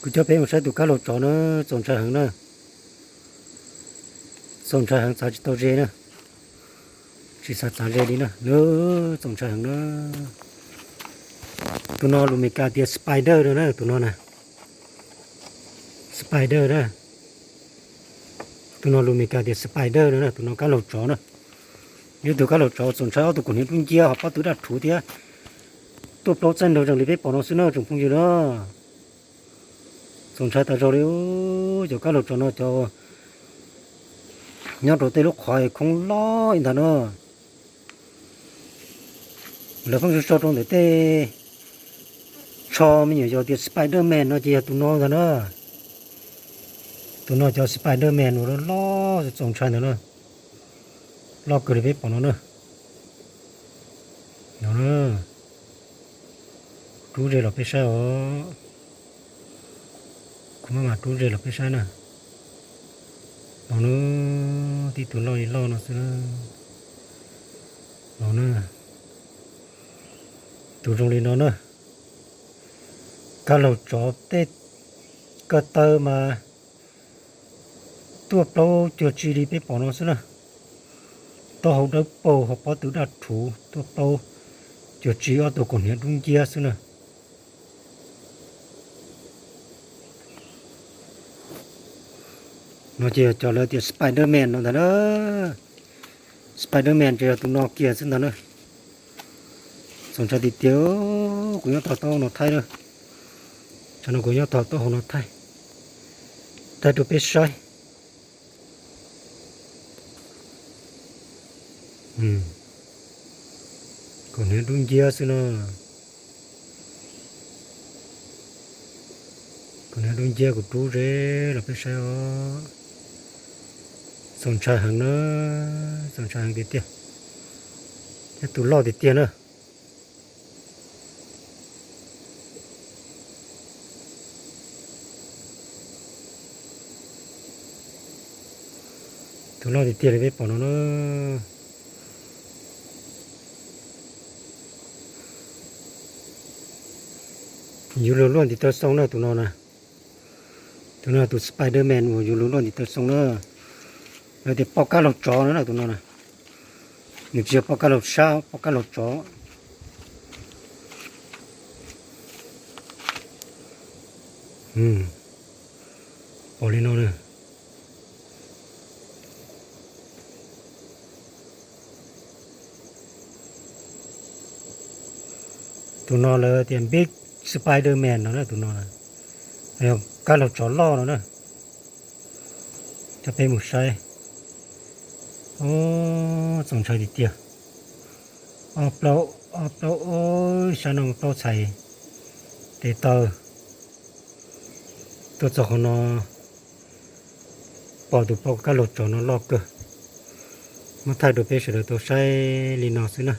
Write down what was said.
Kuv coj peb mus saib tus kab laug tsov na, txaus ntshai heev na. Txaus ntshai heev, txav tsis tau ze na. Tsis xav txav ze li na, txaus ntshai heev na. Tus no lus Meskas tias spider no na, tus no na. Spider na. Tus no lus Meskas tias spider no na, tus no kab laug tsov na. Yog tus kab laug tsov txaus ntshai, ob tug kaus hniav dub nciab ho pob tw daj rhuv thiab. Tuaj plaub txaij nraug zeeg li peb pom no xwb na tsoom phooj ywg na. Txaus ntshai tas zog li. Cov kab laug tsov no cov nyob rau tej lub qhov khoob loj ib ntag no. Lawv pheej sau rau ntawm tej tsho me nyuam yaus tias Spider-Man no ces yog tus no ntag na. Tus no cov Spider-Man uas loj loj txaus ntshai ntawd na. Loj kawg li peb pom no na. No na. Rub ze los peb saib os. Kuv maj mam rub ze los peb saib na. No na, tib tug loj li loj no xwb na. No na, tus zoo li no na. Kab laug tsov tej ko taw mas tuaj plaub cuag tsi li peb pom no xwb na. Taub hau dawb paug ho pob tw daj rhuv tuaj plaub cuag tsi, ob tug kaus hniav dub nciab xwb na. No ces yog cov lawv tias Spider-Man no ntag na. Spider-Man ces yog tus no kiag xwb ntag na. Txaus ntshai tiag tiag, kuv nyob tog taub hau no thaij na. Tsam no kuv nyob tog taub hau no thaij, thaij rau peb saib. Kaus hniav dub nciab xwb no. Kaus hniav dub nciab, kuv rub ze los peb saib os. Txaus ntshai heev na, txaus ntshai heev tiag tiag. Thiab tus loj tiag tiag na. Tus loj tiag tiag li peb pom no na. Yus lug luaj ntiv taw xoo na tus no na. Tus no tus Spider-Man uas yus lug luaj ntiv taw xoo na. Lawv tias poj kab laug tsov no na tus no na. Nws tsis yog poj kab laug sab, poj kab laug tsov. Pom li no na. Tus no lawv tias Big Spider-Man no na, tus no na. Yog kab laug tsov loj no na. Coj peb mus saib. Txaus ntshai tiag tiag. Ob plaub, ob plaub, sab no plaub txhais tes taw. Tuaj txog qhov no, pom tus poj kab laug tsov no loj kawg. Muab thaij rau peb sawv daws tau saib li no xwb na.